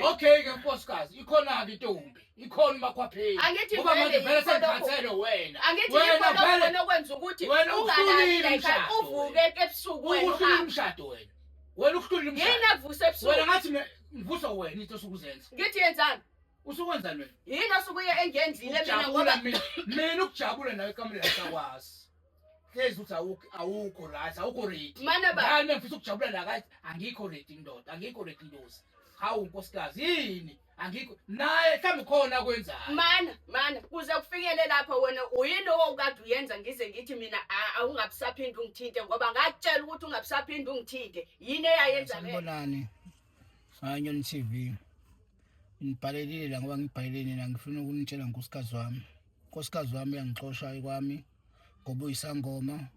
Okay ke nkosikazi, ikhona-ke intombi, ikhona umakhwapheni. Angithi Ngoba vele manje vele yikho lokho- sengikhathele wena. Angithi Wena yikho lokho vele wena okwenza ukuthi wena ungalali uhlulile la ekhaya, umshado uvuke ebusuku wena ukuhlula uhambe. umshado wena. Wena ukuhlula Yini umshado. akuvusa ebusuku? Wena ngathi mina ngivuswa wena into osuke uzenza. Ngithi yenzani? Usukwenzani wena? Yini osuke uye engiyenzile mina Ukujabula ngoba mina. Mina ukujabula nawe ekameleni asakwazi. Hlezi uthi awukho awukho right, awukho ready. Mana ba Ngani ngifisa ukujabula la kathi angikho ready ndoda, angikho ready ndosi. Hawu nkosikazi yini? Angikho naye mhlawumbe khona akwenzayo. mana mana kuze kufikele lapho wena uyini owawukade uyenza ngize ngithi mina awungabusaphinde ungithinte ngoba ngakutshela ukuthi ungabusaphinde ungithinte yini eyayenza le Sanibonani. Sanyoni TV. Ngibhalelile la ngoba ngibhalele nina ngifuna ukunitshela nkosikazi wami. Nkosikazi wami uyangixosha kwami ngoba uyisangoma.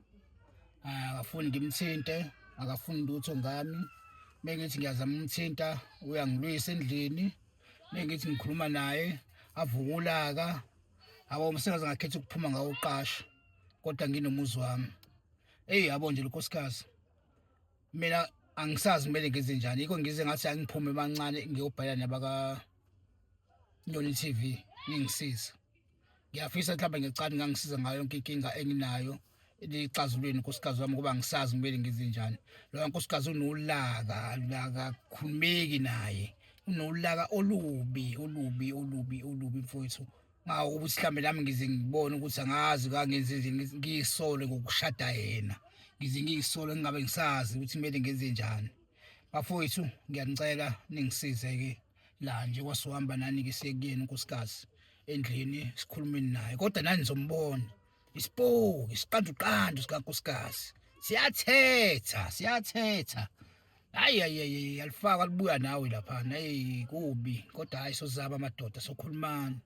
Akafuni ngimthinte, akafuni lutho ngami. Mengithi ngiyazama umthinta uyangilwisa endlini. Mengithi ngikhuluma naye avukulaka. Abo sengaze ngakhetha ukuphuma ngawoqasha kodwa nginomuzi wami. Ey yabo nje lonkosikazi. Mina angisazi kumele ngenze njani yikho ngize ngathi angiphume mancane ngiyobhala nabaka Nyoni TV ningisiza. Ngiyafisa mhlawumbe ngicane ngangisiza ngayo yonke inkinga enginayo lixazulweni nkosikazi wami ngoba angisazi kumele ngenze njani. Lo nkosikazi unolaka, laka khulumeki naye. Unolaka olubi, olubi, olubi, olubi mfowethu. Ngawo ukuthi mhlawumbe nami ngize ngibone ukuthi angazi kangenze nje ngiyisole ngokushada yena. Ngize ngiyisole ngingabe ngisazi ukuthi kumele ngenze njani. Bafowethu ngiyanicela ningisize ke la nje kwasuhamba nani ke siye kuyena unkosikazi endlini sikhulumeni naye kodwa nani nizombona isipoki isiqanduqandu sikankosikazi siyathetha siyathetha hayi hayi hayi alifaka libuya nawe lapha hey kubi kodwa hayi sozaba amadoda sokhulumani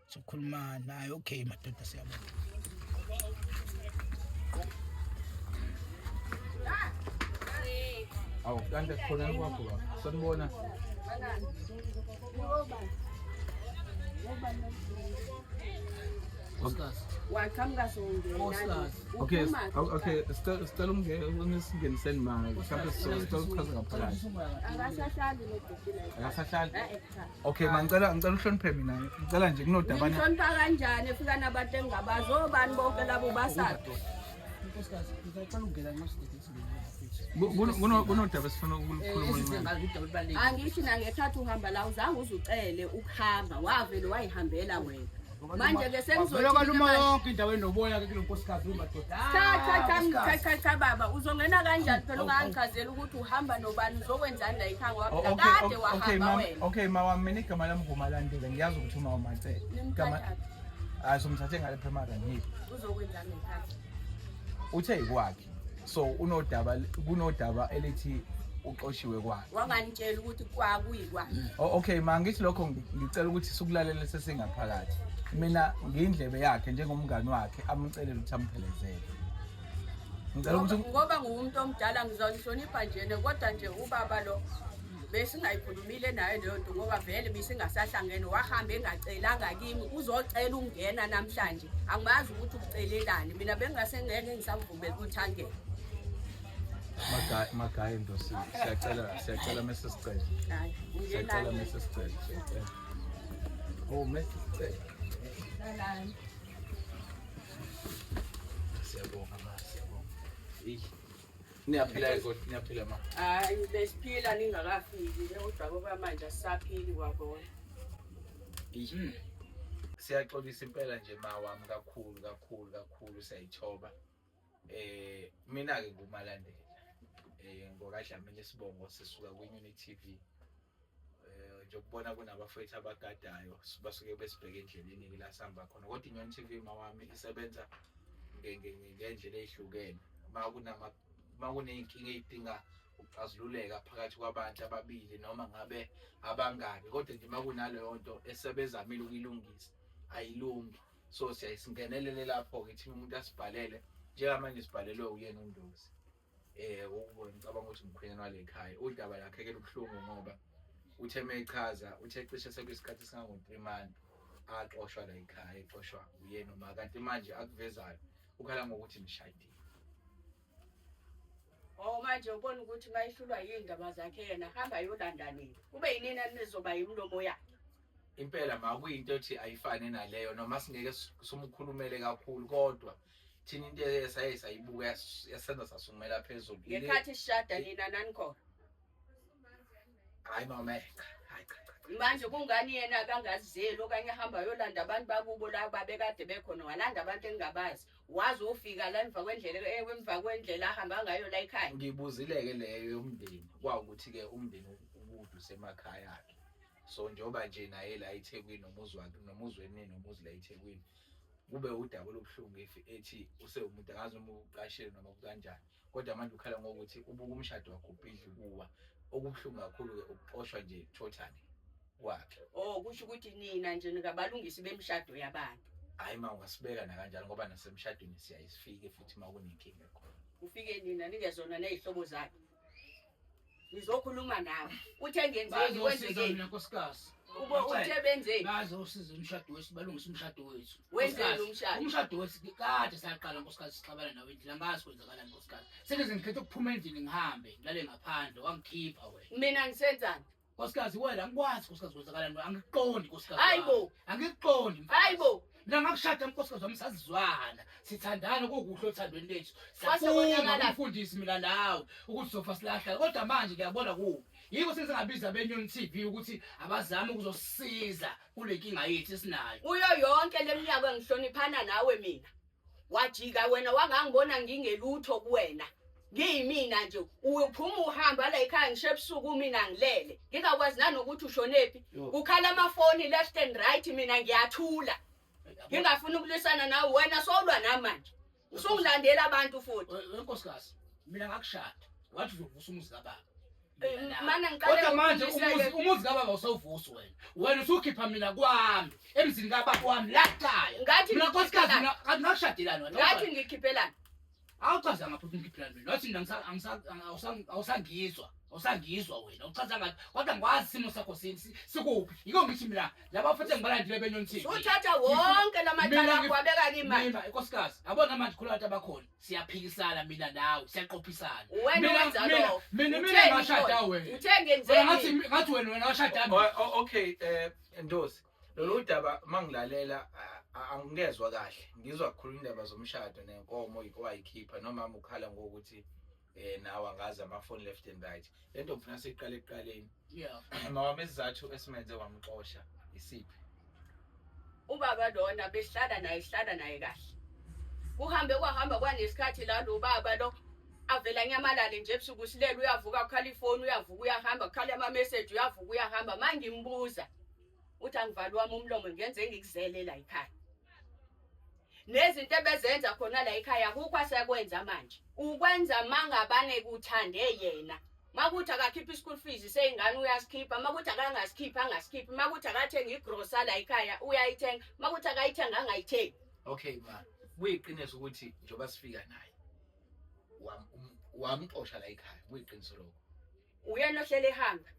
sokhulumani hayi okay madoda siyabonga Awu kanti khona kwakho baba. Sanibona. Waqhamuka sowungena. Okay, okay, sicela ungesingeniseni manje. Mhlawumbe sicela ukuchaza ngaphakathi. Akasahlali nobhuti la. Akasahlali. Eh cha. Okay, ma ngicela uhloniphe mina. Ngicela nje kunodabana. Ngimhlonipha kanjani efika nabantu engingabazi obani bonke labo basaphi? Nkosikazi ngicela ukungena nxa sidedesingena Kunodaba esifuna ukulukhuluma. Angithi nangekhathi uhamba la uzange uzucele ukuhamba wavele wayihambela wena. Manje ke Vele kwaluma sengizothi yonke indawo enoboya ke kulo nkosikazi umadoda. Cha cha cha cha cha cha baba uzongena kanjani phela ungangichazeli ukuthi uhamba nobani uzokwenzani la ekhaya ngoba Oh, phela okay, kade okay, wahamba mama. wena. Okay, mama mina igama lami nguMalandela. Ngiyazi ukuthi uma uMacele. Igama Nimthathaphi? Hayi somthathe ngale primary ngiphi. Uzokwenzani ekhaya? Uthe ikwakhe. So unodaba kunodaba elithi uxoshiwe kwakhe. Wanganitshela ukuthi kwakuyikwakhe. Oh, okay ma ngithi lokho ngicela ukuthi sikulalele sesingaphakathi. Mina ngiyindlebe yakhe njengomngani wakhe amcelele ukuthi amphelezele. Ngicela ukuthi Ngoba nguwumuntu omdala ngizonihlonipha njena kodwa nje ubaba lo besingayikhulumile naye leyo nto ngoba vele besingasahlangene wahamba engacelanga kimi uzocela ukungena namhlanje angimazi ukuthi ukucelelani mina bengingase ngeke ngisamvumela ukuthi angene. Magayi Ndosi siyacela siyacela mese sicela. Hayi, Siyacela ungenani. mese sicela siyacela. Oh mese sicela. Hlalani. Siyabonga ma siyabonga. Eyi. Niyaphila kodwa niyaphila ma. Hayi besiphila ningakafiki ke kodwa ngoba manje asisaphili kwabona. Eyi. Siyaxolisa impela nje ma wami kakhulu kakhulu kakhulu siyayithoba. Mina ke nguMalandela. NgokaDlamini isibongo sisuka kwiNyoni TV. Nje ukubona kunabafowethu abagadayo basuke besibheke endleleni ke la sihamba khona. Kodwa iNyoni TV ma wami isebenza ngendlela ezihlukene. Uma kunama uma kuney'nkinga ey'dinga ukuxazululeka phakathi kwabantu ababili noma ngabe abangani kodwa nje uma kunaleyo nto esebezamile ukuyilungisa ayilungi so siyayisingenelele lapho-ke thina umuntu asibhalele njengamanje sibhalelwe uyena uNdosi ukubo ngicabanga ukuthi umkhwenyana wale khaya udaba lakhe ke lubuhlungu ngoba uthe mechaza uthe cishe sekuyisikhathi esingango-3 months axoshwa la ekhaya exoshwa uyena uma kanti manje akuvezayo ukhala ngokuthi nishadile. Oh, manje ubona ukuthi mayihlulwa yiy'ndaba zakhe yena hamba ayolanda nina, kube yinina nizoba yimilomo yakhe. Impela ma, kuyinto ethi ayifane naleyo, noma singeke sumkhulumele kakhulu, kodwa thina into esaye sayibuka yasenza sasumela phezulu. Ngekhathi sishada nina nanikhona? Hayi mama, cha, hayi, cha, cha. Manje kungani yena akangazizeli okanye ahamba ayolanda abantu bakubo la babekade bekhona, walanda abantu engingabazi, waze ufika la emva kwendlela, emva kwendlela ahamba ngayo la ekhaya? Ngibuzile-ke leyo yomndeni, kwawukuthi-ke umndeni ukude usemakhaya akhe, so njengoba nje naye la eThekwini nomuzi wakhe nomuzi wenini nomuzi la eThekwini, kube udaba olubuhlungu if ethi usewumuntu angazi noma uqashile noma kukanjani, kodwa manje ukhala ngokuthi ubuka umshado wakhe ubhidla ukuwa. Okubuhlungu kakhulu-ke ukuxoshwa nje totally kwakhe. Oh, kusho ukuthi nina nje ningabalungisi bemishado yabantu. Hhayi ma, ungasibeka nakanjalo, ngoba nasemshadweni siyaye sifike futhi uma kunenkinga khona. Kufike nina ningezona ney'hlobo zakhe, ngizokhuluma nawe. Uthe ngenzeni? Bazosiza Kwenzekeni? mina, nkosikazi. Ube uthe benzeni? Bazosiza umshado wethu, balungise umshado wethu. Wenzeni Nkosikazi, umshado? Umshado wethu kade saqala, nkosikazi, sixabana nawe endlini, angazi kwenzakalani, nkosikazi. Sengize ngikhethe ukuphuma endlini ngihambe ngilale ngaphandle, wangikhipha wena. Mina ngisenzani? Nkosikazi, wena angikwazi, nkosikazi, kwenzakalani, angikuqondi, nkosikazi. Hayi bo. Angikuqondi, mfazi. Hayi bo. Mina ngakushada, nkosikazi wami, sazizwana, sithandana, kukuhle othandweni lethu. Kwase Safunga konakala. umfundisi mina nawe ukuthi sofa silahla, kodwa manje ngiyabona kubi. Yikho sengingabiza beNyoni TV ukuthi abazame ukuzosisiza kule nkinga yethu esinayo. Kuyo yonke le minyaka ngihloniphana nawe mina, wajika wena wangangibona ngingelutho kuwena. Ngiyimina nje, uphuma uhamba la ekhaya ngisho ebusuku, mina ngilele ngingakwazi nanokuthi ushonephi. Yo. Kukhala amafoni left and right, mina ngiyathula ngingafuni ukulwisana nawe. Wena sowulwa nami manje, usungilandela abantu futhi. Wenkosikazi, mina ngakushada wathi uzovusa umuzi kababa. Eh, Mina nawe. mana ngiqale Kodwa manje ngikufundise-ke. umuzi kababa usawuvusi wena. Wena usukhipha mina kwami, emzini kababa wami la ekhaya. Ngathi Mina, nkosikazi, ngikhiphelani? mina ngathi ngakushadelani wena. Ngathi ngikhiphelani? Awuchazanga futhi ngikhiphelani mina. Wathi mina awusangizwa. Awusangizwa wena. Uchaza ngathi kodwa ngikwazi isimo sakho sikuphi. Yiko ngithi mina laba futhi engibalandile beNyoni TV. Uthatha wonke la Mina macala akho abeka kimi manje. Mina, nkosikazi, yabona manje khona abantu abakhona. Siyaphikisana mina nawe, siyaqophisana. Wena Mina wenza mina lokho. mina mina Utheni ngashada khona? wena. Uthe Wena ngenzeni? ngathi wena washada mina. Okay, Ndosi, lolu daba mangilalela angingezwa kahle. Ngizwa kakhulu indaba zomshado nenkomo owayikhipha, nomama ukhala ngokuthi nawe angazi amafoni left and right. Lento ngifuna siyiqale ekuqaleni. Mama, isizathu esimenze wamxosha isiphi? Ubaba lona besihlala naye, sihlala naye kahle. Kuhambe kwahamba kwanesikhathi la lo baba lo avela nyamalale nje ebusuku, silele, uyavuka kukhala ifoni, uyavuka uyahamba, kukhala ama-message, uyavuka uyahamba. Ma ngimbuza uthi angivali wami umlomo, ngenze ngikuzele la ekhaya. Nezinto ebezenza khona la ekhaya akukho asekwenza manje, ukwenza mangabane kuthande yena. Makuthi akakhiphe i-school fees seyingane uyasikhipha, makuthi akangasikhiphi angasikhiphi, makuthi akathenga igrosa la ekhaya uyayithenga, makuthi akayithenga angayithengi. Okay ma, kuyiqiniso ukuthi njengoba sifika naye wamxosha la ekhaya, kuyiqiniso lokho? Uyena ohlele ehamba.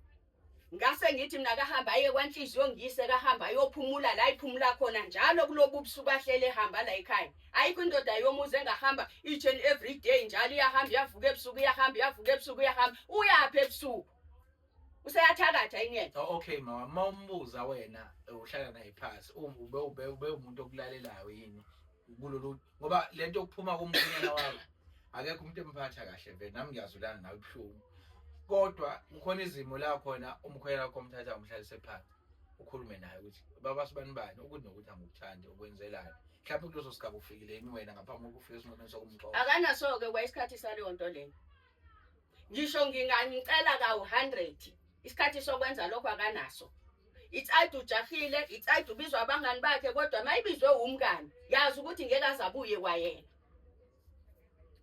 Ngase ngithi mina kahamba aye kwanhliziyo, ngiyise kahamba ayophumula la iphumula khona njalo kulobu busuku ahlele ehamba la ekhaya. Ayikho indoda yomuzi engahamba each and every day njalo, iyahamba iyavuka ebusuku, iyahamba iyavuka ebusuku, iyahamba uyaphi ebusuku, useyathakatha yini yena? Oh, okay ma, uma umbuza wena, uhlala naye phansi, ube umuntu okulalelayo yini kulolu, ngoba lento yokuphuma komkhwenyana wakho akekho umuntu emphatha kahle vele, nami ngiyazulana nawe, ibuhlungu, kodwa kukhona izimo la khona umkhwenyana wakho omthatha umhlalise phansi ukhulume naye ukuthi baba sibani bani ukuthi nokuthi angikuthandi ukwenzelani, mhlawumbe kuleso sigaba ufikile yini wena ngaphambi kokufika esinqumeni sokumxoxa? Akanaso-ke kwa isikhathi saleyo nto leyo. Ngisho ngingangicela kawu-100, isikhathi sokwenza lokho akanaso. It's either ujahile, it's either ubizwa abangani bakhe, kodwa mayibizwe umngani yazi ukuthi ngeke aze abuye kwayena,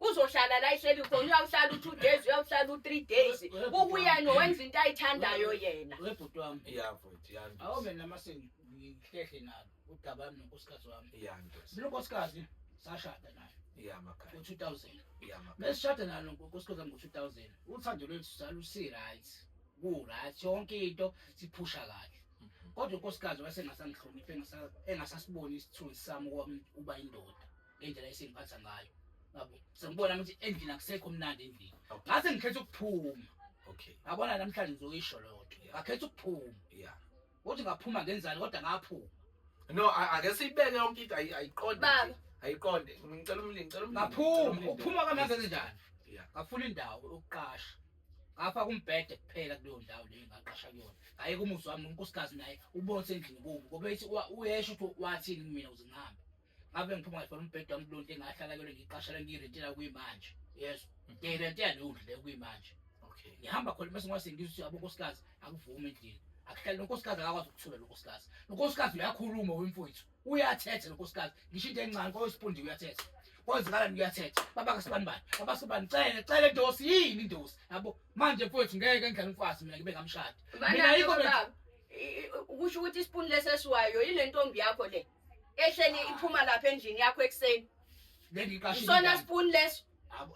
uzohlala la ihleli khona, uyawuhlala u-2 days, uyawuhlala u-3 days, kukuyena wenza into ayithandayo yena. Webhuti wami. Ya mfowethu, ya Ndosi. Awume namase ngihlehle nalo udaba lami nonkosikazi wami. Ya Ndosi. Mina unkosikazi sashada naye Ya makhaya. ngo-2000. Ya makhaya. Mesishada nalo unkosikazi wami ngo-2000, uthando lwethu salusi-right, ku-right, yonke into siphusha kahle, kodwa unkosikazi wayengasangihloniphi, engasasiboni isithunzi sami uba indoda ngendlela esengiphatha ngayo. Yabo, sengibona ukuthi endlini akusekho mnandi endlini. Okay. Ngase ngikhetha ukuphuma. Okay. Ngabona namhlanje ngizoyisho leyo nto. Yeah. Ngakhetha ukuphuma. Yeah. Ukuthi ngaphuma ngenzani kodwa ngaphuma. No, ake siyibeke yonke into ayiqonde Baba. nje. Ayiqonde. Ngicela umlindi, ngicela umlindi. Ngaphuma, ukuphuma kwami ngazenze njani? Yeah. Ngafuna indawo yokuqasha. Ngafaka umbhede kuphela kuleyo ndawo leyo engaqasha kuyona. Ngayeka umuzi wami unkosikazi naye ubona usendlini kubo. Ngoba ethi uyesho ukuthi wathini kumina ukuze ngihambe. Ngabe ngiphuma ngifuna umbhede wami kuleyo nto engahlala kuyona ngiqasha la ngiyirentela kuyimanje. Yezwa. Ngiyirentela leyo ndlu leyo kuyimanje. Okay. Ngihamba khona mase ngwase ngizwe ukuthi abonkosikazi akuvumi endlini. Akuhlali lo nkosikazi akakwazi ukuthula lo nkosikazi. Lo nkosikazi uyakhuluma wemfowethu. Uyathetha lo nkosikazi. Ngisho into encane koyisipundi uyathetha. Kwenzakalani uyathetha. Baba kasibani bani? Baba sibani cele cele ndosi yini ndosi? Yabo manje mfowethu ngeke ngidlale umfazi mina ngibe ngamshadi. Mina Mana ayikho lento. baba. Kusho ukuthi isipuni lesesiwayo yile ntombi yakho le. Ehleli iphuma lapha endlini yakho ekuseni. Le ngiqashile. Isona sipuni leso.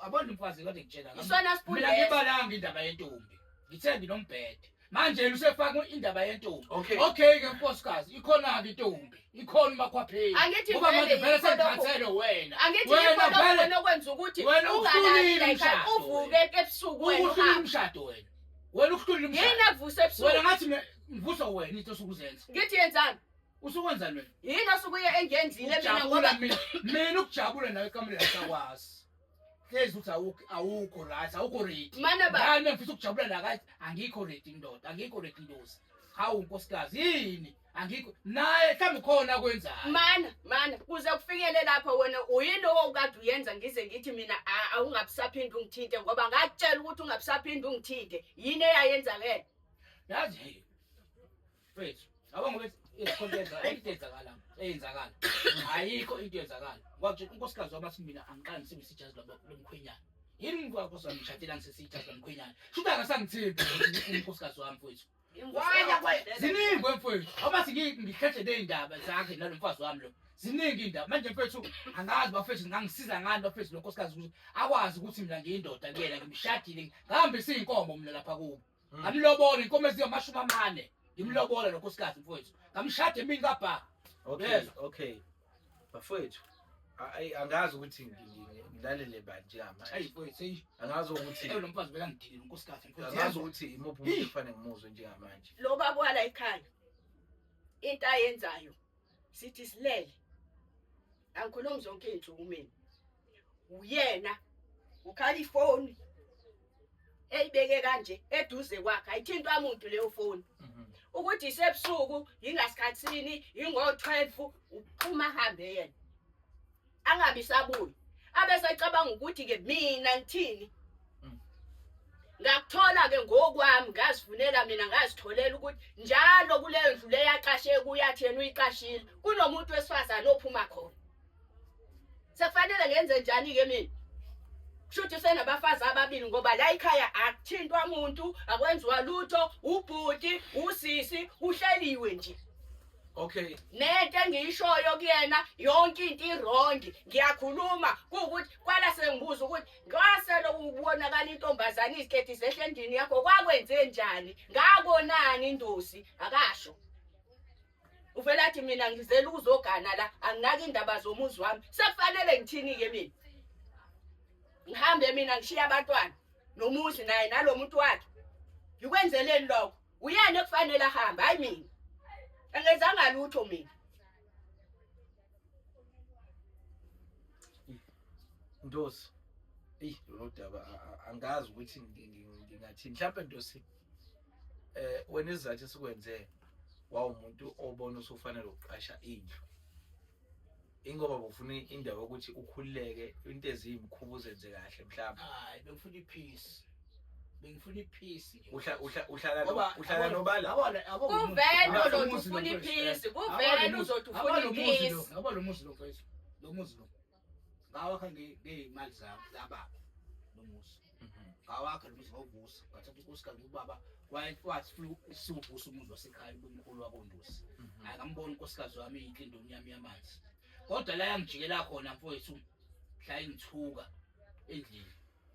Abona umfazi kade ngitshela. Isona sipuni Mina leso. ngibalanga indaba yentombi. Ngithe nginombhede. Manje yena usefaka indaba yentombi. Okay. Okay ke nkosikazi, ikhona ke intombi. Ikhona umakhwapheni. Angithi Ngoba manje vele vele yikho lokho. sengikhathele wena. Angithi Wena yikho lokho vele- wena okwenza ukuthi wena ungalali uhlulile la ekhaya umshado uvuke ebusuku wena Ukuhlula uhambe. umshado wena. Wena ukuhlula Yini umshado. akuvuse ebusuku? Wena ngathi mina ngivusa wena into osukuzenza. Ngithi yenzani? Usukwenzani wena? Yini osuke uye engiyenzile mina Ukujabula ngoba mina. Mina ukujabula nawe ekamereni asakwazi. Hlezi uthi awukho awukho right, awukho ready. Mana baba. Ngani ngifisa ukujabula la kathi angikho ready indoda, angikho ready indosi. Hawu nkosikazi yini? Angikho naye mhlawumbe khona kwenzayo. Mana, mana, kuze kufikele lapho wena uyilowo okade uyenza ngize ngithi mina awungabusaphinda ungithinte ngoba ngakutshela ukuthi ungabusaphinda ungithinte. Yini eyayenzakele? Yazi hey. Mfethu, yabo ngoba izikhonto yenza into eyenzakala, eyenzakala. Ayikho into eyenzakala. Ngoba unkosikazi wami athi mina angiqali ngisebenzise ijazi lomkhwenyana. Yini ngikwazi wami ngishadela ngisebenzise ijazi lomkhwenyana. Shuthi akasangithembi unkosikazi wami mfethu. Waya kwa ziningi mfethu. Abathi ngikhethe nezindaba zakhe nalo mfazi wami lo. Ziningi indaba. Manje mfethu angazi bafethu ngangisiza ngani bafethu lo nkosikazi ukuthi akwazi ukuthi mina ngiyindoda kuyena ngimshadile. Ngihambisa inkomo mina lapha kubo. Ngamlobola inkomo ezingamashumi amane. Ngimlobola lo nkosikazi mfowethu. Ngamshada emini kabha. Okay, Yezwa. okay. Bafowethu, angazi ukuthi ngilalele bani njengamanje. Ayi mfowethu, hey. Angazi ukuthi Lo mfazi bekangidinile unkosikazi mfowethu. angazi ukuthi imuphi umuntu ekufanele ngimuzwe njengamanje. Lo baba wala ekhaya. Into ayenzayo sithi silele. Angikhulumi zonke izinsuku mina. Uyena ukhala ifoni eyibeke kanje eduze kwakhe ayithintwa muntu leyo foni. Ukuthi isebusuku ingasikhathini ingo-12 uphuma ahambe yena. Angabi sabuya. Abesecabanga ukuthi ke mina ngithini. Ngakuthola ke ngokwami ngazifunela mina ngazitholela ukuthi njalo kuleyo ndlu leyaqashe kuyathi yena uyiqashile kunomuntu wesifazane ophuma khona. Sekufanele ngenze njani ke mina? Kushuthi usenabafazi ababili ngoba la ekhaya akuthintwa muntu, akwenziwa lutho, ubhuti, usisi, kuhleliwe nje. Okay. Nento engiyishoyo kuyena yonke into irongi. Ngiyakhuluma kuwukuthi kwala sengibuza ukuthi ngasele ubonakala intombazane izikhethi zehle endlini yakho kwakwenze njani? Ngakonani indosi? Akasho. Uvela athi mina ngizela ukuzogana la, anginaki indaba zomuzi wami. Sekufanele ngithini ke mina? Ngihambe mina ngishiye abantwana nomuzi naye nalomuntu wakhe. Ngikwenzeleni lokho? Uyena ekufanele ahambe, hayi mina. Angenzanga lutho mina. Ndosi. Eyi lolu daba angazi ukuthi ngingathini. Mhlawumbe Ndosi wena isizathu esikwenze wawumuntu obona usufanele ukuqasha indlu. Ingoba bufuna indawo yokuthi ukhululeke into eziyimkhuba uzenze kahle mhlawumbe. Hayi, bengifuna ipeace. Bengifuna ipeace nje. Uhlala Ngoba uhlala nobala. Kuvele uzothi ufuna ipeace, kuvele uzothi ufuna ipeace. Yabo lo muzi lo mfethu. Lo muzi lo. Ngawakha ngeyimali zami zababa lo muzi. Ngawakha lo muzi ngawuvusa. Ngathatha unkosikazi ubaba wathi funa siwuvusa umuzi wasekhaya ubemkhulu wakondusi. Hayi ngambona unkosikazi wami eyinhle indoni yami yamanzi. Kodwa la yangijikela khona mfowethu mhla ingithuka endlini.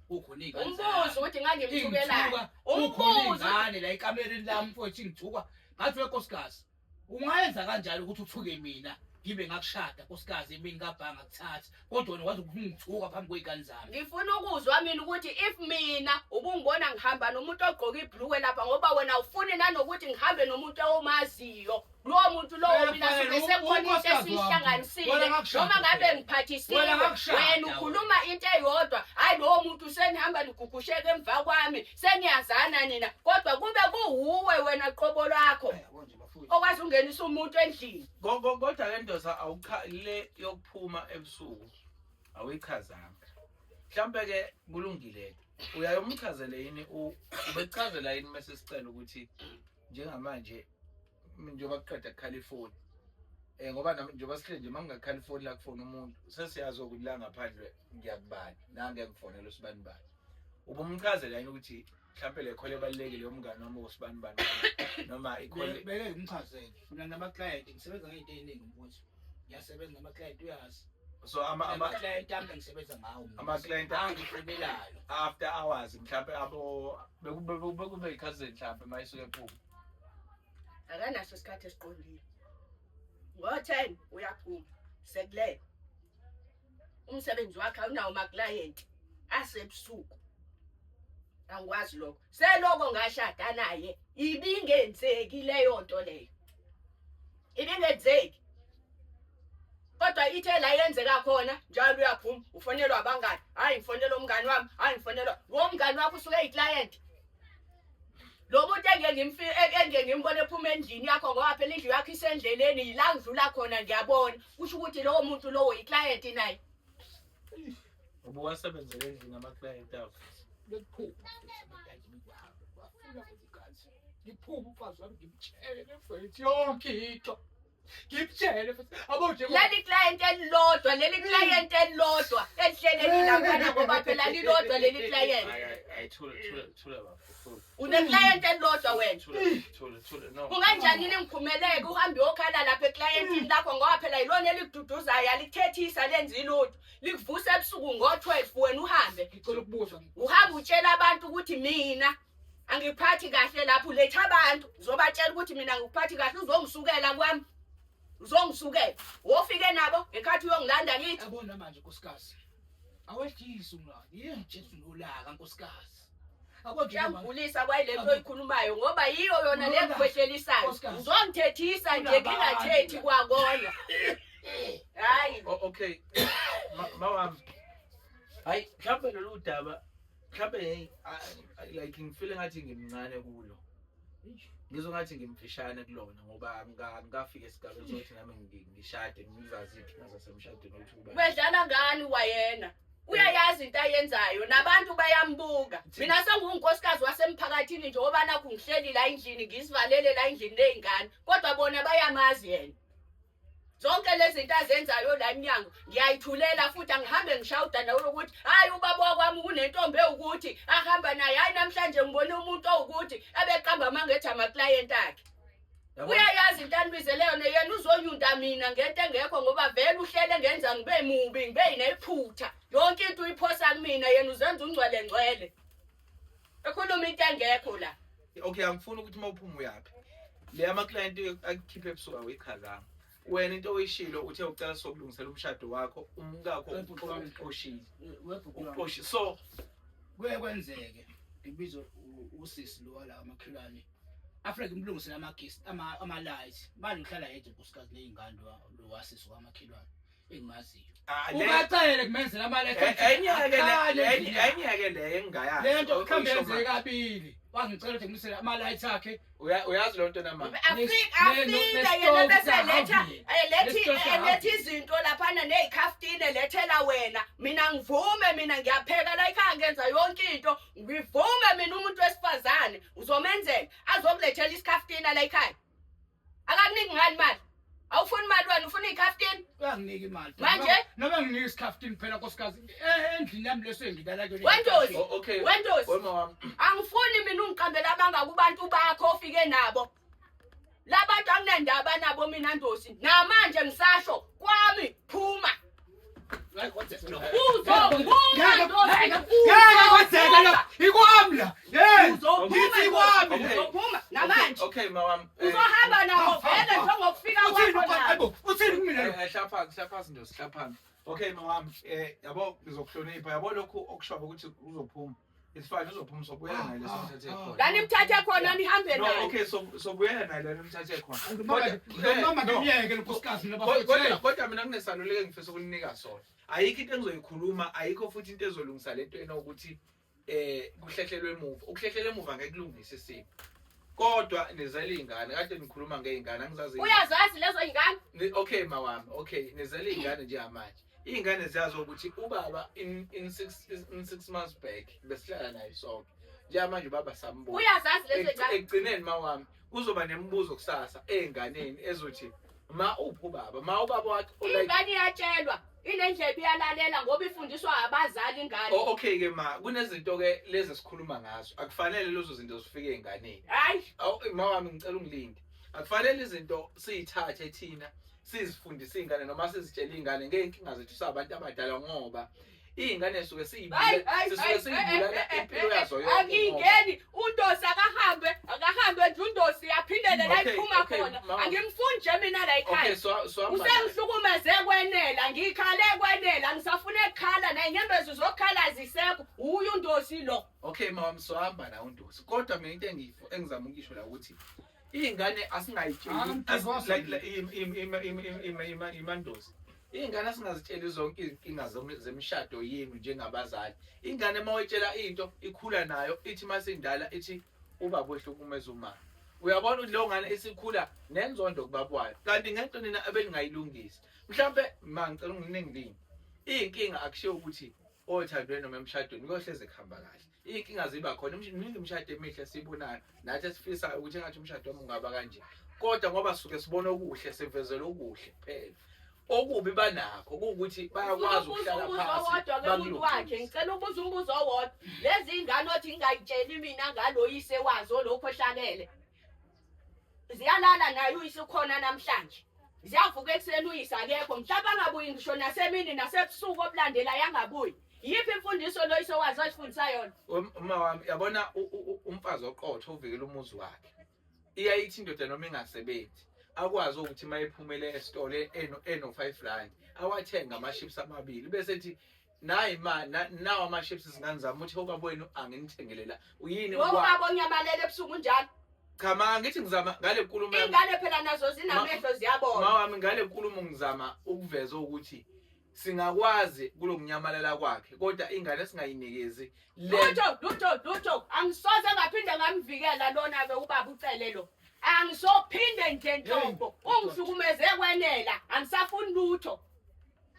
Kukhona iy'ngane Umbuzo ukuthi ngangimthukelani. Ingithuka, kukhona Umbuzo iy'ngane la ekamereni lami mfowethu ingithuka. Ngathi we nkosikazi, ungayenza kanjalo ukuthi uthuke mina Ngibe ngakushada nkosikazi emini kabhanga kuthatha kodwa wena waze ukungithuka phambi kwey'ngane zami. Ngifuna ukuzwa mina ukuthi if mina ubungibona ngihamba nomuntu ogqoke ibhulukwe lapha ngoba wena ufuni nanokuthi ngihambe nomuntu omaziyo lowo muntu lowo mina suke sekukhona into esiyihlanganisile noma ngabe ngiphathisiwe wena ukhuluma into eyodwa hhayi lowo muntu senihamba nigugusheke emva kwami seniyazana nina kodwa kube kuwuwe wena qobo lwakho okwazi ungenisa umuntu endlini Kodwa ke ndoda awucha le yokuphuma ebusuku awuyichazanga. Mhlambe ke kulungile. Uyayomchazele yini ubechazela yini mase sicela ukuthi njengamanje njengoba kuqeda kukhala ifoni eh ngoba nami njengoba sihle nje mangingakhala ifoni la kufona umuntu sesiyazi ukuthi la ngaphandle ngiyakubani nange ngifonela usibani bani ubumchazela yini ukuthi mhlawumbe le khole ebalulekile yomngane wami usibani bani noma ikhole Beke ngimchazele. Mina nama-client ngisebenza ngey'nto ey'ningi mfowethu. Ngiyasebenza nama-client uyazi. So ama ama Ama-client ami engisebenza ngawo mina. Ama-client- Angihwebelayo. After hours mhlawumbe abo bekube i-cousin mhlawumbe mayisuke ephuma. Akanaso isikhathi esiqondile. Ngo-10 uyaphuma sekulele. Umsebenzi wakhe awunawo maklayenti asebusuku. Angikwazi lokho. Seloko ngashada naye ibingenzeki leyo nto leyo. Ibingenzeki. Kodwa ithe la yenzeka khona njalo uyaphuma ufonelwa abangani. Hayi ngifonela umngani wami, hayi ngifonelwa. Lo mngani wakho usuke eyiclient. Lo muntu engeke ngimbone ephuma endlini yakho ngoba phela indlu yakho isendleleni yila ngidlula khona ngiyabona. Kusho ukuthi lowo muntu lowo yiclient naye. Ubuwasebenzele endlini ama-client akho. Bekuphuma wafika futhi igazi. Ngiphuma umfazi wami ngimtshele mfethu yonke into. Ngimtshele futhi abo nje Leli client elilodwa, leli client elilodwa elihleleli laphana ngoba phela lilodwa leli client. Hayi hayi hayi thula thula thula bafo thula. Une client elilodwa wena. Thula thula thula no. Kunganjani ningiphumeleke uhambe uyokhala lapha eklayentini lakho ngoba phela yilona elikududuzayo alikuthethisa lenza ilutho. Likuvusa ebusuku ngo-12 wena uhambe. Ngicela ukubuza. Uhambe utshela abantu ukuthi mina angiphathi kahle lapho uletha abantu uzobatshela ukuthi mina ngikuphathi kahle uzongisukela kwami. Uzongisukela. Wofike nabo ngekhathi uyongilanda kithi. Yabona manje nkosikazi. Awehlisi umlaka. Yini Jesu nolaka nkosikazi. Yabo nje manje. Kuyangigulisa kwayile nto oyikhulumayo ngoba yiyo yona le ngikhwehlelisayo. Nkosikazi. Uzongithethisa nje ngingathethi kwakona. Hayi. Okay. Mawami. Hayi mhlawumbe lolu daba mhlawumbe hey like ngifile ngathi ngimncane kulo. Ngizwe ngathi ngimfishane kulona ngoba angikafiki esigabeni sokuthi nami ngishade ngizazi inkinga zasemshadweni ukuthi kuba. Wedlala ngani wayena? Uyayazi into ayenzayo nabantu bayambuka. Mina sengunkosikazi wasemphakathini njengoba nakhu ngihleli la endlini ngisivalele la endlini ley'ngane kodwa bona bayamazi yena. Zonke lezi zinto azenzayo la emnyango ngiyayithulela futhi angihambe ngishawuda nawe ukuthi hayi ubaba wakwami unentombi ewukuthi ahamba naye hayi namhlanje ngibone umuntu owukuthi ebeqamba amanga ethi amaklayenti akhe. Uyayazi into anibizele yona yena uzonyunta mina ngento engekho ngoba vele uhlele ngenza ngibe mubi ngibe nephutha. Yonke into uyiphosa kumina yena uzenza ungcwele ngcwele. Ekhuluma into engekho la. Okay angifuni ukuthi mawuphuma uyaphi. Le ama client akukhiphe ebusuku awuyichazanga. Wena into oyishilo uthe ucela sokulungisela umshado wakho umkakho ukuxoshile. Ukuxoshile. So Kuye kwenzeke ngibize usisi lo wala amakhelwane. Afike ngimlungisele amagesi ama ama light. Manje ngihlala yedwa nkosikazi leyingane lo wasisi wamakhelwane engimaziyo. Ungacele kumenzela ama light. Enye ke enye ke le engingayazi. Le nto mhlawumbe yenzeke kabili. Wangicela ukuthi ngimlungisele ama light akhe. Uyazi lo nto nama. Afika afika yena bese letha eletha eletha izinto laphana nezikhaftini elethela wena. Mina ngivume mina ngiyapheka la ekhaya ngenza yonke into. Ngivume mina umuntu wesifazane uzomenzela azokulethela isikhaftini la ekhaya. Akakuniki ngani imali? Awufuni imali wena ufuna ikhaftini? Uyanginika imali. Manje? Noma nginika isikhaftini phela nkosikazi. Endlini yami leso engilala kuyona. Wentozi. Okay. Wentozi. Wema wami. Angifuni mina ungiqambela amanga kubantu bakho ofike nabo. Labantu anginandaba nabo mina Ndosi. Namanje ngisasho kwami phuma. Uzophuma Ndosi. Ngeke kwenzeke lo. Ikwami la. Hey. Uzophuma Ngithi ikwami. Ndosi. Uzophuma namanje. Okay mawami. Uzohamba nabo vele njengokufika Uthini kwakho nabo. uqabo? Uthini kumina lo? phansi ndosi, hlala phansi. Okay mawami, yabo ngizokuhlonipha. Yabo lokhu okushoyo ukuthi uzophuma. It's fine, uzophuma, sobuyela naye leso mthathe khona. La nimthathe khona, nihambe No, naye. okay, so sobuyela naye la nimthathe khona. Mama, Kodwa no. ngiyeke lo nkosikazi mina Kodwa mina kunesaluleko engifisa ukulinika sona. Ayikho into engizoyikhuluma, ayikho futhi into ezolungisa lento enokuthi kuhlehlelwe emuva. Ukuhlehlela emuva ngeke kulungise isimo. Kodwa nizele iy'ngane, kade nikhuluma ngey'ngane, angizazi. Uyazazi lezo y'ngane? Okay mawami, okay, nizele iy'ngane njengamanje. Iy'ngane ziyazi ukuthi ubaba in 6 months back besihlala naye sonke. Njengamanje ubaba sambona. Uyazazi lezo y'ngane? Ekugcineni mawami kuzoba nemibuzo kusasa ey'nganeni ezothi, ma uphi ubaba, ma ubaba wakhe like Ingane iyatshelwa, inendlebe, iyalalela ngoba ifundiswa abazali ingane. Oh, okay ke ma, kunezinto ke lezi esikhuluma ngazo, akufanele lezo zinto zifike ey'nganeni. Hayi. Awu mawami, ngicela ungilinde. Akufanele izinto siyithathe thina sizifundise iy'ngane noma sizitshele iy'ngane ngey'nkinga zethu sabantu abadala, ngoba iy'ngane suke Hayi, hayi, sisuke hayi, siyibulala impilo yazo yonke. Angingeni. Undosi akahambe, akahambe nje undosi, aphindele la Okay, iphuma okay, khona. mama. Angimfuni nje mina la Okay, ekhaya. so so Usengihlukumeze kwenela, ngikhale kwenela, ngisafuna ekukhala ney'nyembezi zokukhala zisekho. Uye undosi lo. Okay mama, sohamba la undosi, kodwa mina into engizama ukuyisho la ukuthi iy'ngane asingayitsheli Angimdivorce like imandosi, iy'ngane asingazitsheli zonke izinkinga zemishado yenu njengabazali. Ingane uma uyitshela into ikhula nayo, ithi masindala ithi ubaba wehlukumeza uma. Uyabona ukuthi leyo ngane isikhula nenzondo kubaba wayo, kanti ngento nina ebeningayilungisa mhlampe. Ma, ngicela unginengilini. Iy'nkinga akushiwo ukuthi othandweni noma emshadweni kuyohleze kuhamba kahle. Iy'nkinga ziba khona. Miningi imishado emihle esiyibonayo nathi esifisayo ukuthi engathi umshado wami ungaba kanje, kodwa ngoba sisuke sibona okuhle, sivezela okuhle kuphela. Okubi banakho kuwukuthi bayakwazi Ngifuna ukuhlala ukubuza phasi umbuzo owodwa ke muntu wakhe. bakulungise. Ngicela ukubuza umbuzo owodwa. Lezi ingane othi ngingayitsheli mina ngaloyise wazo lokho ohlakele, ziyalala naye uyise ukhona namhlanje? Ziyavuka ekuseni uyise akekho, mhlawumbe angabuyi ngisho nasemini nasebusuku obulandelayo angabuyi. Yiphi imfundiso loyise wazo azifundisa yona? Uma wami, yabona umfazi oqotho uvikela umuzi wakhe. Iyayithi indoda noma ingasebenzi, akwazi ukuthi uma ephumele esitolo eno 5 rand, awathenga ama-chips amabili, bese ethi nayi ma nawo ama-chips, zingane zami, uthi ubaba wenu anginithengelela yini? Ngobaba onyamalele ebusuku njalo. Cha ma, ngithi ngizama ngale nkulumo yami. Iy'ngane phela nazo zinamehlo, ziyabona. Ma wami, ngale nkulumo ngizama ukuveza ukuthi singakwazi kulokunyamalala kwakhe, kodwa ingane singayinikezi le Lutho, lutho, lutho, angisoze ngaphinde ngamvikela lona-ke ubaba uCele lo. Angisophinde nje nhlobo. Ungihlukumeze kwenela, angisafuni lutho.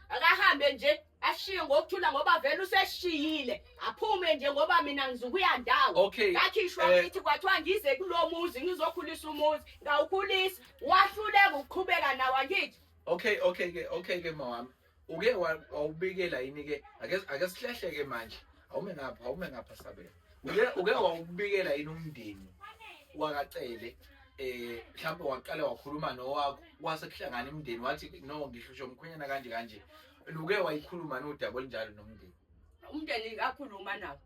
Akahambe nje, ashiye ngokuthula ngoba vele useshiyile. Aphume nje ngoba mina ngizukuya ndawo. Okay. Ngakhishwa ngithi kwathiwa ngize kulo muzi ngizokhulisa umuzi, ngawukhulisa, wahluleka ukuqhubeka nawo, angithi? Okay ke mawami, uke wawubikela yini ke? Ake sihlehle ke manje. Awume ngapha, awume ngapha, Sabela. Uke wawubikela yini umndeni wakaCele? Mhlawumbe waqala wakhuluma nowakho, kwase kuhlangana imindeni, wathi no, ngihlushwa umkhwenyana kanje kanje. Uke wayikhuluma nodaba olunjalo nomndeni? Umndeni ngakhuluma nawo,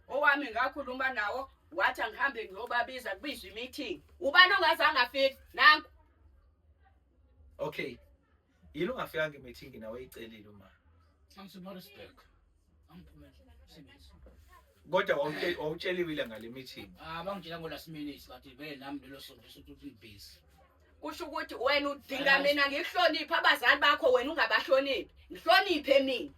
owami ngakhuluma nawo, wathi angihambe ngiyobabiza, kubizwa i-meeting. Ubani ongazange afike? Nangu. Okay, yini ungafikanga e-meeting nawe eyicelile uma? Angisemaritzburg. Angiphumela umsebenzi. Kodwa wawutsheliwe ngale meeting? Ah, bangitshela ngo last minute, kathi vele nami lelo sonto sokuthi ngibhizi. Kusho ukuthi wena udinga mina ngikuhloniphe, abazali bakho wena ungabahloniphi. Ngihloniphe mina,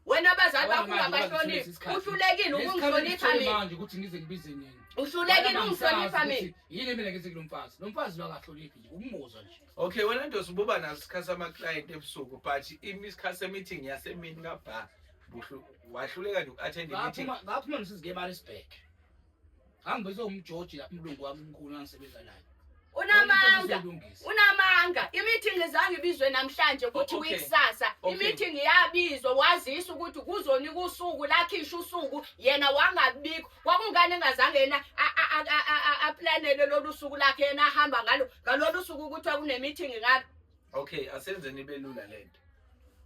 wena abazali bakho ungabahloniphi. Uhlulekile ukungihlonipha mina. Manje ukuthi ngize ngibize nini? Uhlulekile ukungihlonipha mina. Yini mina ngize kulo mfazi? Lo mfazi lo akahloniphi nje, ukumuzwa nje. Okay, wena ndosi ububa naso isikhathi sama-client ebusuku, but isikhathi se-meeting yasemini kabha wahluleka nje uku-attend i-meeting. Ngaphuma ngisizike eMaritzburg. Ngangibizwe umJoji lapha, umlungu wami omkhulu engangisebenza naye. Unamanga. Uzolungisa. Unamanga. I-meeting zange ibizwe namhlanje ukuthi Oh, okay. uyikusasa. I-meeting yabizwa, wazisa ukuthi kuzonika usuku, lakhishwa usuku, yena wangabikho. Kwakungani engazange yena aplanele lolu suku lakhe, yena ahamba ngalo ngalolu suku kuthiwa kune-meeting ngalo? Okay, asenzeni ibe lula lento.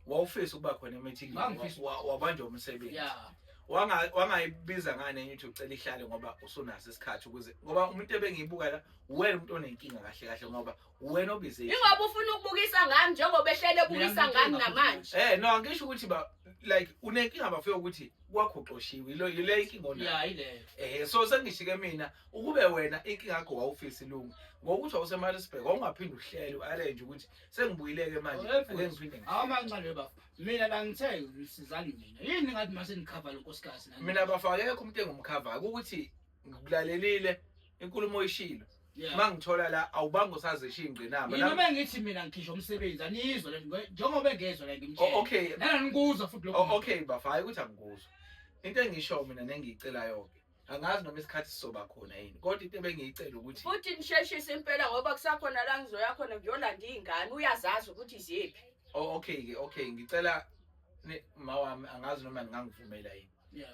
Wawufisa ukuba khona e-meeting? Ngangifisa. Wabanjwa umsebenzi? Yeah. Wangayibiza ngani enye ukuthi ucela ihlale ngoba usunaso isikhathi, ukuze ngoba umuntu ebengiyibuka la Uwena umuntu onenkinga kahle kahle ngoba uwena obize. Ingoba ufuna ukubukisa ngami njengoba ehlele ebukisa ngami namanje. No, angisho ukuthi ba like unenkinga bafike ukuthi kwakho uxoshiwe. Ilo ile inkinga onayo. Ya, ileyo. So sengishike mina ukube wena inkinga yakho wawufisa ilungu. Ngokuthi wawuseMaritzburg wawungaphinde uhlele uarrange ukuthi sengibuyileke manje ake ngiphinde. Awumancane bafo. Mina la ngithe sizani mina. Yini ngathi mase nikhava lo nkosikazi nani? Mina bafakekho umuntu engumkhava ukuthi ngikulalelile inkulumo oyishilo. Mangithola la awubange usazisho ingqinamba. Yini noma ngithi mina ngikhishwa umsebenzi aniyizwa le njengoba engezwa la ngimtshela. Okay. Nana ngikuzwa futhi lokho. Okay bafa, hayi ukuthi angikuzwa. Into engisho mina nengiyicelayo ke. Angazi noma isikhathi sizoba khona yini. Kodwa into ebengiyicela ukuthi futhi nisheshise impela ngoba kusakhona la ngizoya khona ngiyolanda izingane uyazazi ukuthi ziyephi. Okay ke, okay ngicela mawami angazi noma ningangivumela yini.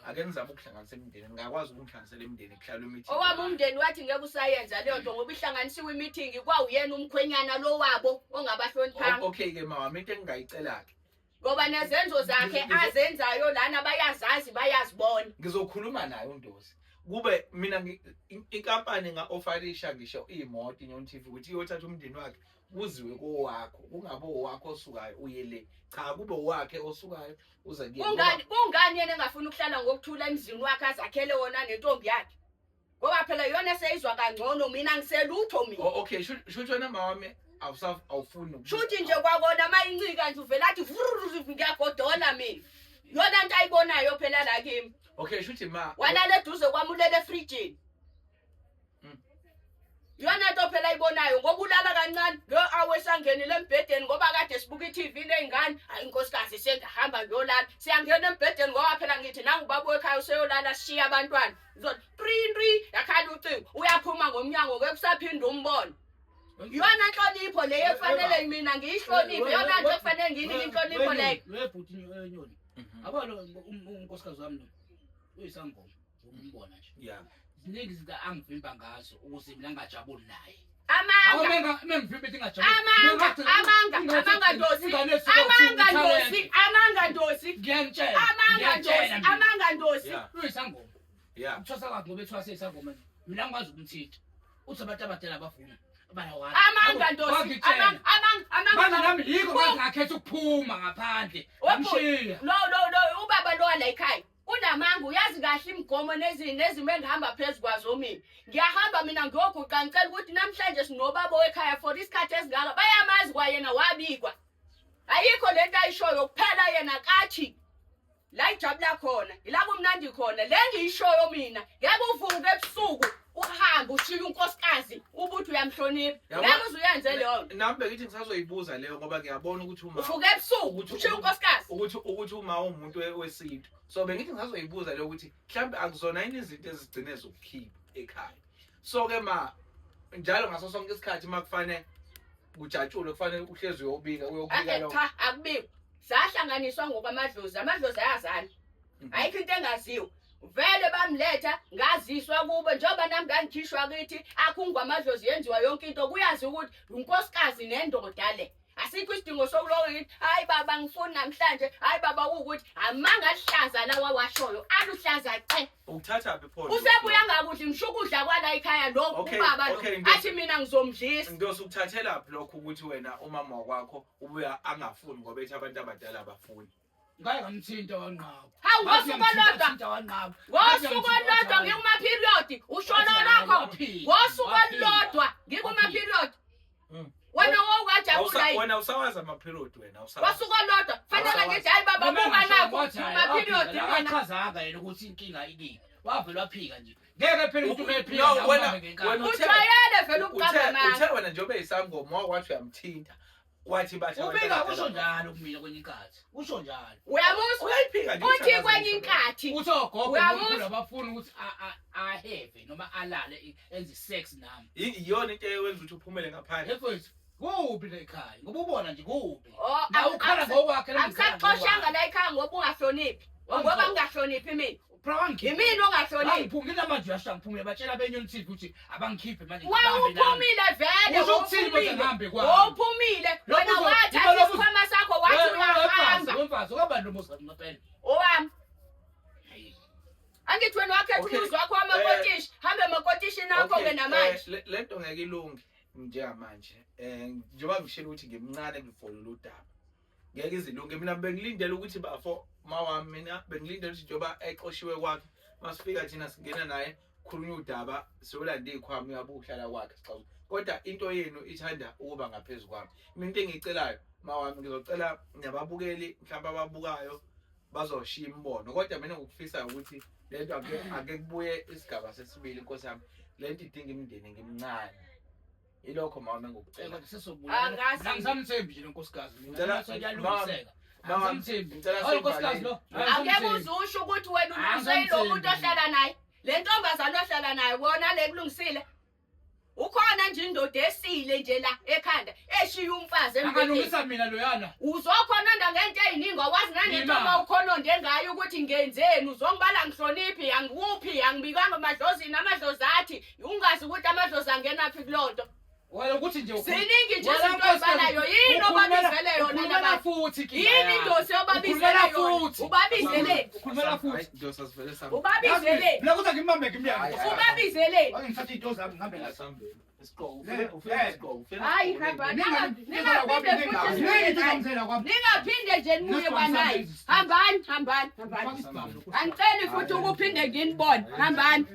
Ake nizame ukuhlanganisa imindeni, ngingakwazi ukungihlanganisela imindeni kuhlala meeting. Owami umndeni wathi ngeke usayenza leyo nto ngoba ihlanganisiwe imeeting kwawuyena umkhwenyana lo wabo ongabahloniphanga. Okay ke mawami, into engingayicela ke ngoba nezenzo zakhe azenzayo lana bayazazi bayazibona. Ngizokhuluma naye uNdosi. Kube mina inkampani nga-ofarisha ngisho imoto iNyoni TV ukuthi iyothatha umndeni wakhe kuziwe kowakho, kungabe owakho osukayo uye le. Cha, kube owakhe osukayo uze kuyena. Kungani yena engafuni ukuhlala ngokuthula emzini wakhe azakhele wona nentombi yakhe? Ngoba phela yona eseyizwa kangcono, mina ngiselutho mina. Okay, shuthi wena mawami awufuni. Shuthi nje kwakona mayincika nje uvela athi ngiyagodola mina. Yona into ayibonayo phela la kimi. Okay, shuthi ma walala eduze kwami ulele efrijini. Yona into phela ayibonayo ngoba ulala kancane nge-hour esangenile embhedeni ngoba kade sibuka i-TV ney'ngane. Hayi inkosikazi sengihamba ngiyolala. Siyangena embhedeni ngoba phela ngithi nangu ubaba wekhaya useyolala sishiya abantwana. Ngizothi tri tri yakhala ucingo uyaphuma ngomnyango ngeke usaphinda umbone. Yona nhlonipho leyo ekufanele mina ngiyihloniphe, yona nto ekufanele ngiyinike inhlonipho leyo. Webhuti Nyoni. Yabo lo unkosikazi wami lo uyisangoma umbona nje. Yeah. Ziningi izinto angivimba ngazo ukuze mina ngingajabuli naye. Amanga. Amanga, amanga, amanga Ndosi. Amanga Ndosi, amanga Ndosi. Ngiyamtshela. Amanga Ndosi, amanga Ndosi. Uyisangoma. Yeah. Uthwasa kwakhe ngoba ethwase isangoma. Mina ngikwazi ukumthinta. Uthi abantu abadala abavuma. Amanga Ndosi, amanga, amanga, amanga. Manje nami yikho ngathi ngakhetha ukuphuma ngaphandle. Ngamshiya. No, no, no, ubaba lo la ekhaya. Unamanga uyazi kahle imigomo nezimo engihamba phezu kwazo mina. Ngiyahamba mina ngiyoguqa ngicela ukuthi namhlanje sinobaba wekhaya for isikhathi esingaka. Bayamazi kwayena wabikwa. Ayikho lento ayishoyo kuphela yena kathi la ijabula khona, ila kumnandi khona. Le ngiyishoyo mina, ngeke uvuke ebusuku uhambe ushiye unkosikazi ubuthi uyamhlonipha. Ngeke uze uyenze leyo nto. Nami bengithi ngisazoyibuza leyo ngoba ngiyabona ukuthi uma uvuke ebusuku ushiye unkosikazi ukuthi uma umuntu wesintu. So bengithi ngisazoyibuza leyo ukuthi mhlambe akuzona yini izinto ezigcine zokukhipha ekhaya. So ke ma njalo ngaso sonke isikhathi makufanele kujatshulwe kufanele uhlezi uyobika uyobika lokho. Cha, akubikwa. Sahlanganiswa ngokwamadlozi, amadlozi ayazana. Ayikho into engaziwa. Vele bamletha ngaziswa kubo njengoba nami ngangikhishwa kithi akhungwa amadlozi yenziwa yonke into kuyazi ukuthi unkosikazi nendoda le. Asikho isidingo sokuloko ngithi hayi baba ngifuni namhlanje, hayi baba ukuthi amanga aluhlaza lawa washoyo, aluhlaza ce. Ukuthatha phi pho? Usebuya ngakudli ngisho ukudla kwala ekhaya lo ubaba lo. Athi mina ngizomdlisa. Ngizokuthathela phi lokho ukuthi wena umama wakwakho ubuya angafuni ngoba ethi abantu abadala abafuni. Ngake ngamthinta wanqaba. Hawu ngosuku olodwa. Ngosuku olodwa ngikuma period, ushono lokho. Ngosuku olodwa ngikuma period. Wena wawungajabula yini? Wena usawazi ama period wena usawazi. Ngosuku olodwa fanele ngithi hayi baba buka nakho kuma period mina. Akachazanga yena ukuthi inkinga ikiphi. Wavele waphika nje. Ngeke phela umuntu umephika. Wena ujwayele vele ukuqamba manga. Uthe wena njengoba isangoma wathi uyamthinta. Wathi bathi ubika usho njalo kumina kwenye inkathi. Usho njalo. Uyamuzwa? Uyayiphika nje. Uthi kwenye inkathi. Uthi ogogo abafuna ukuthi aheve noma alale enze sex nami. Iyona into eyenza ukuthi uphumele ngaphandle. Mfowethu, kubi la ekhaya ngoba ubona nje kubi. La ukhala ngokwakhe la. Akusaxoshanga la ekhaya ngoba ungahloniphi. Ngoba ngingahloniphi mina. Yimina ongahloniphi. Ngiphumile manje uyasha ngiphumile batshela beNyoni TV ukuthi abangikhiphe manje. Wawuphumile vele. Usho ukuthini manje ngihambe kwami? Wawuphumile. Wena wathatha isikhwama sakho wathi uyahamba. Wemfazi, kwaba lo muzi ngempela. Owami. Angithi wena wakhetha Okay. umuzi wakho wamakotishi, hambe emakotishini akho-ke namanje. Le nto ngeke ilunge njengamanje. Njengoba ngishilo ukuthi ngimncane kufolula udaba. Ngeke izilunge. Mina bengilindele ukuthi bafo mawami, mina bengilindele ukuthi njengoba exoshiwe kwakhe, masifika thina singena naye khulunywa udaba, siyolanda iy'khwama uyabe uhlala kwakhe sixoxe. Kodwa into yenu ithanda ukuba ngaphezu kwami. Mina into engiyicelayo mawami, ngizocela nababukeli mhlawumbe ababukayo bazoshiya imibono, kodwa mina ngikufisayo ukuthi le nto ake kubuye isigaba sesibili. Nkosi yami, le nto idinga imindeni, ngimncane. Ilokho mawami engikucela. Angazi. Angisamthembi nje lo nkosikazi mina. Ngicela- Ngiyalungiseka. Mama, Angisamthembi. ngicela Hawu, nkosikazi lo. Angeke Angisamthembi. uze usho ukuthi wena ulungiswe yilo muntu ohlala naye. Le ntombazane ohlala nayo wona le kulungisile. Ukhona nje indoda esile nje la ekhanda eshiya umfazi embhedeni. Angalungisa mina loyana. Uzokhononda ngento ey'ningi, awazi nanento Yima. uma ukhononde ngayo ukuthi ngenzeni. Uzongibala ngihloniphi, angikuphi, angibikanga emadlozini, amadlozi athi ungazi ukuthi amadlozi angenaphi kuloo nto. Wena ukuthi nje Ziningi nje Wena izinto nkosikazi, oyibalayo. Yini obabizele yona ukhulumela labantu? futhi Yini indosi obabizele Ukhulumela yona? futhi. Ubabizeleni? Ukhulumela futhi. Hayi, ndosi asivele sambe. Ubabizeleni? Mina kuthi ngimbambe ngimyeke. Hayi, hayi. Ubabizeleni? Ake ngithathe iy'nto zami ngihambe nazo. Asambe. Isiqoko, Le- ufike le. isiqoko, ufike Hayi, isiqoko. hamba. Ningaphinde Ningaphinde futhi Ningi into kwami. Ningaphinde nje nibuye kwanaye. Hambani, hambani, hambani. Angiceli futhi ukuphinde nginibone. Hambani.